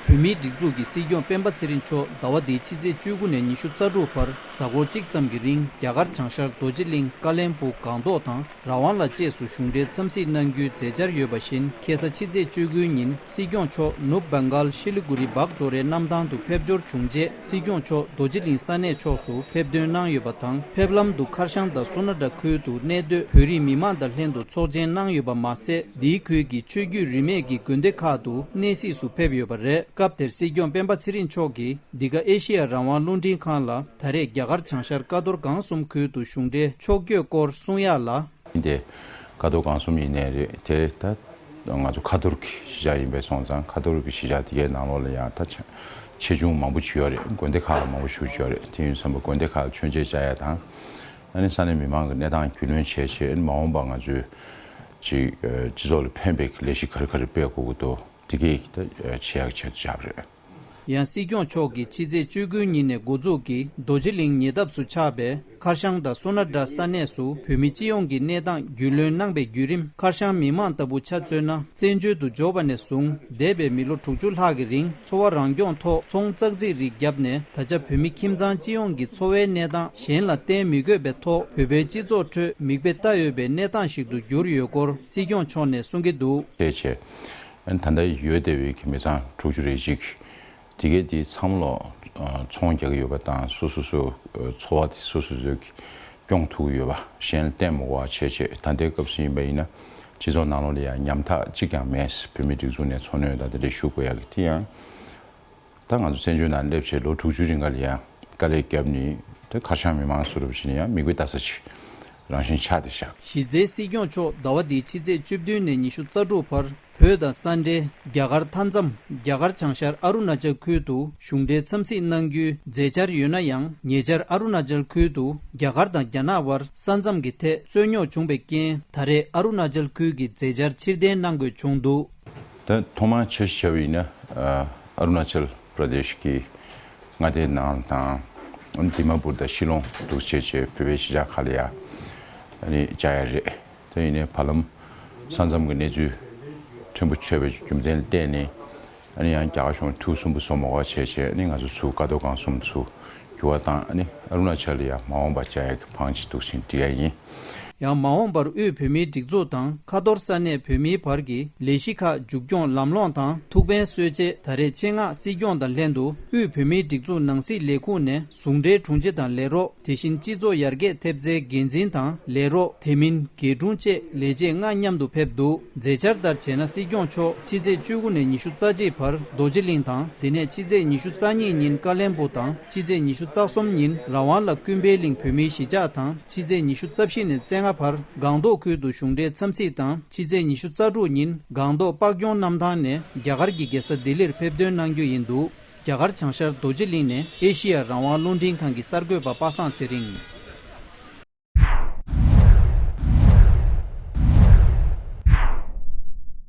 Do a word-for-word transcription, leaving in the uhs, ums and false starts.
བོད་མིའི་སྒྲིག་འཛུགས་ཀྱི་སྲིད་སྐྱོང་སྤེན་པ་ཚེ་རིང་མཆོག་ཟླ་བ་འདིའི་ཕྱི་ཚེས་བཅུ་དགུ་ནས་ཉི་ཤུ་རྩ་དྲུག་བར་གཟའ་འཁོར་གཅིག་ཙམ་གྱི་རིང་རྒྱ་གར་བྱང་ཤར་རྡོ་རྗེ་གླིང་། ཀ་ལན་སྦུག། སྒང་ཏོག་དང་ར་ཝང་ལ་བཅས་སུ་གཞུང་འབྲེལ་འཚམས་གཟིགས་གནང་རྒྱུའི་མཛད་འཆར་ཡོད་པ་བཞིན། ཁ་སང་ཕྱི་ཚེས་བཅུ་དགུའི་ཉིན་སྲིད་སྐྱོང་མཆོག་ནུབ་བྷེང་གཱལ་ཤི་ལི་གུ་རི་བག་ཌོ་རའི་གནམ་ཐང་དུ་ཕེབས་འབྱོར་བྱུང་རྗེས། སྲིད་སྐྱོང་མཆོག་རྡོ་རྗེ་གླིང་ས་གནས་ཕྱོགས་སུ་ཕེབས་ཐོན་གནང་ཡོད་པ་དང་། ཕེབས་ལམ་དུ་ཁར་ཤང་དང་སུ་ན་ཏྲ་ཁུལ་དུ་གནས་སྡོད་བོད་རིགས་མི་མང་དང་ལྷན་དུ་ཚོགས་ཆེན་གནང་ཡོད་པ་མ་ཟད། འདིའི་ཁུལ་གྱི་ཆོས་བརྒྱུད་རིས་མེད་ཀྱི་དགོན་སྡེ་ཁག་ཏུ་གནས་གཟིགས་སུ་ཕེབས་ཡོད་པ་རེད། སྐབས་དེར་སྲིད་སྐྱོང་སྤེན་པ་ཚེ་རིང་མཆོག་གིས་འདི་ག་ཨེ་ཤེ་ཡ་རང་དབང་རླུང་འཕྲིན་ཁང་ལ། ད་རེས་རྒྱ་གར་བྱང་ཤར་ཀ་རྡོར་སྒང་གསུམ་ཁུལ་དུ་གཞུང་འབྲེལ་ཕྱོགས་བསྐྱོད་སྐོར་གསུང་ཡག་ལ། དེ་ཀ་རྡོར་སྒང་གསུམ་ཡིན་ནའི་རེད། དེ་ད་ང་ཚོ་ཁ་ཐོར་གྱི་གཞིས་ཆགས་ཡིན་པས་སོང་ཙང་། ཁ་ཐོར་གྱི་གཞིས་ཆགས་དེ་གའི་ནང་ལོགས་ལ་ཡང་ད་ཆ་ཆེ་ཆུང་མང་པོ་ཅིག་ཡོད་རེད། དགོན་སྡེ་ཁག་ལ་མང་པོ་ཞེ་པོ་ཅིག་ཡོད་རེད། དེ་ཡིན་དུས་ཙམ་པ་དགོན་སྡེ་ཁག་ལ་མཆོད་མཇལ་བཅར་ཡག་དང་། ཨ་ནི་ས་གནས་མི་མང་གི་གནས་སྟངས་རྒྱུས་ལོན་བྱས་བྱས། ཨ་ནི་མ་འོངས་པ་ང་ཚོས་ཅིག་ཨ་སྤྱི་ཚོགས་ལ་ཕན་པའི་ལས་གཞི་ག་རེ་ག་རེ་སྤེལ་དགོས་ཀྱི་འདུག་དེ་གའི་ད་ཨ་ཆེད་ཡག་ཆེད་དུ་བཅར་བ་རེད། ཡང་སྲིད་སྐྱོང་མཆོག་གིས་ཕྱི་ཚེས་བཅུ་དགུའི་ཉིན་ནས་འགོ་འཛུགས་ཀྱིས་རྡོ་རྗེ་གླིང་ཉེ་འདབས་སུ་ཆགས་པའི་ཁར་ཤང་དང་སུ་ན་ཏྲ་ས་གནས་སུ་བོད་མི་སྤྱི་ཡོངས་ཀྱི་གནས་སྟངས་རྒྱུས་ལོན་གནང་པའི་བརྒྱུད་རིམ། ཁར་ཤང་མི་མང་ལྟ་བུ་ཆ་མཚོན་ན། བཙན་བྱོལ་དུ་འབྱོར་བ་ནས་བཟུང་འདས་པའི་མི་ལོ་དྲུག་ཅུ་ལྷག་གི་རིང་འཚོ་བ་རང་སྐྱོང་ཐོག་ཚོང་ཙག་ཙིག་རིགས་བརྒྱབ་ནས། ད་ཆ་བོད་མི་ཁྱིམ་ཚང་སྤྱི་ཡོངས་ཀྱི་འཚོ་བའི་གནས་སྟངས་གཞན་ལ་བརྟེན་མི་དགོས་པའི་ཐོག་བོད་པའི་སྤྱི་ཚོགས་ཁྲོད་མིག་དཔེ་ལྟ་འོས་པའི་གནས་སྟངས་ཤིག་ཏུ་གྱུར་ཡོད་སྐོར་སྲིད་སྐྱོང་མཆོག་ནས་གསུང་གི་འདུག་བྱས་བྱས། ཨ་ནི་ད་ལྟ་ཡོད་བསྡད་པའི་གི་མི་ཚང་དྲུག་ཅུ་རེ་གཅིག་དེ་གའི་དེ་ཚང་མ་ལོ་ཨ་ཚོང་རྒྱག་གི་ཡོད་པ་དང་། སོ་སོ་སོ་ཨ་འཚོ་བ་དེ་སོ་སོ་སོ་གི་སྐྱོང་ཐུབ་ཀྱི་ཡོད་པ། གཞན་ལ་བརྟེན་མ་དགོས་པ་བྱས་བྱས། ད་ལྟའི་སྐབས་སུ་ཡིན་པ་ཡིན་ན་སྤྱི་ཚོགས་ནང་ལོགས་ལ་ཡང་ཉམ་ཐག་གཅིག་ཀྱང་མེད། བོད་མིའི་སྒྲིག་འཛུགས་ནས་འཚོ་སྣོན་དང་དེ་འདྲ་ཞུ་དགོས་ཡག་གི་དེ་ཡང་། ད་ང་ཚོ་བཙན་བྱོལ་ནང་སླེབས་བྱས་ལོ་དྲུག་ཅུ་རིང་ག་ལ་ཡང་དཀའ་ལས་བརྒྱབ་ནས། ད་ཁར་ཤང་མི་མང་སུ་རུབ་བྱས་ནས་ཡང་མིག་དཔེ་ལྟ་ས་ཅིག་རང་བཞིན་ཆགས་བསྡད་བཞག་གཞི་རྩའི་སྲིད་སྐྱོང་མཆོག་ཟླ་བ་འདིའི་ཕྱི་ཚེས་བཅུ་བདུན་ནས་ཉི་ཤུ་རྩ་དྲུག་བར་བོད་དང་ས་འབྲེལ་རྒྱ་གར་མཐའ་མཚམས་རྒྱ་གར་བྱང་ཤར་ཨ་རུ་ན་ཅལ་ཁུལ་དུ་གཞུང་འབྲེལ་འཚམས་གཟིགས་གནང་རྒྱུའི་མཛད་འཆར་ཡོད་ན་ཡང་། ཉེ་ཆར་ཨ་རུ་ན་ཅལ་ཁུལ་དུ་རྒྱ་གར་དང་རྒྱ་ནག་དབར་ས་མཚམས་ཀྱི་ཐད་རྩོད་རྙོག་བྱུང་བའི་རྐྱེན། ད་རེས་ཨ་རུ་ན་ཅལ་ཁུལ་གྱི་མཛད་འཆར་ཕྱིར་འཐེན་གནང་དགོས་བྱུང་འདུག་ད་ཐོག་མར་འཆར་གཞི་བྱས་པ་ཡིན་ན། ཨ་ཨ་རུ་ན་ཅལ་པྲ་དེཤ་གི་མངའ་སྡེའི་ནང་དང་། ཨ་ནི་དི་མ་པུར་དང་ཤི་ལོང་འདུག་བྱས་བྱས་བོད་པའི་གཞིས་ཆགས་ཁག་ལ་ཡ་ཨ་ནི་བཅར་ཡ་རེད། དེ་ཡིན་ནའི་བར་ལམ་ས་མཚམས་ཀྱི་གནས་ཚུལ་ཕྲན་བུ་ཆད་པའི་རྒྱུ་མཚན་ལ་བརྟེན་ནས། ཨ་ནི་ཡང་རྒྱ་གར་གཞུང་ཐུགས་སུན་པོ་བཟོ་མ་དགོས་པ་བྱས་བྱས། ཨ་ནི་ང་ཚོ་ཚུར་ཀ་རྡོར་སྒང་གསུམ་ཚུར་འགྱུར་བ་དང་། ཨ་ནི་ཨ་རུ་ན་ཅལ་ལ་ཡ་མ་འོངས་པར་བཅར་ཡ་གི་བང་ཅིག་འདུག་བཞིན་སྒྲིག་ཡ་ཡིན། ཡང་མ་འོངས་པར་དབུས་བོད་མིའི་སྒྲིག་འཛུགས་དང་ཁ་ཐོར་ས་གནས་བོད་མིའི་བར་གྱི་ལས་གཞི་ཁག་མཇུག་སྐྱོང་ལམ་ལྷོང་དང་ཐུགས་ཕན་གསོས་ཆེད། ད་རེས་ཆེད་མངགས་སྲིད་སྐྱོང་དང་ལྷན་དུ་དབུས་བོད་མིའི་སྒྲིག་འཛུགས་ནང་སྲིད་ལས་ཁུངས་ནས་ཟུང་འབྲེལ་དྲུང་ཆེ་དང་ལས་རོགས། དེ་བཞིན་སྤྱི་ཚོགས་ཡར་རྒྱས་ཐེབས་རྩའི་འགན་འཛིན་དང་ལས་རོགས། དེ་མིན་དགེ་དྲུང་བཅས་ལས་བྱེད་ལྔ་མཉམ་དུ་ཕེབས་འདུག་མཛད་འཆར་ལྟར་བྱས་ན། སྲིད་སྐྱོང་མཆོག་ཕྱི་ཚེས་བཅུ་དགུ་ནས་ཉི་ཤུ་རྩ་གཅིག་བར་རྡོ་རྗེ་གླིང་དང་། དེ་ནས་ཕྱི་ཚེས་ཉི་ཤུ་རྩ་གཉིས་ཉིན་ཀ་ལན་སྦུག་དང་། ཕྱི་ཚེས་ཉི་ཤུ་རྩ་གསུམ་ཉིན་ར་ཝང་ལ་ཀུན་ཕན་གླིང་བོད་མིའི་གཞིས་ཆགས་དང་། ཕྱི་ཚེས་ཉི་ཤུ་རྩ་བཞི་ནས་རྩ་ལྔ་བར་སྒང་ཏོག་ཁུལ་དུ་གཞུང་འབྲེལ་འཚམས་གཟིགས་དང་། ཕྱི་ཚེས་ཉི་ཤུ་རྩ་དྲུག་ཉིན་སྒང་ཏོག་སྤག་གྱོང་གནམ་ཐང་ནས་རྒྱ་གར་གྱི་རྒྱལ་ས་ལྡི་ལིར་ཕེབས་ཐོན་གནང་རྒྱུ་ཡིན་འདུག་རྒྱ་གར་བྱང་ཤར་རྡོ་རྗེ་གླིང་ནས་ཨེ་ཤེ་ཡ་རང་དབང་རླུང་འཕྲིན་ཁང་གི་གསར་འགོད་པ་པ་སངས་ཚེ་རིང་།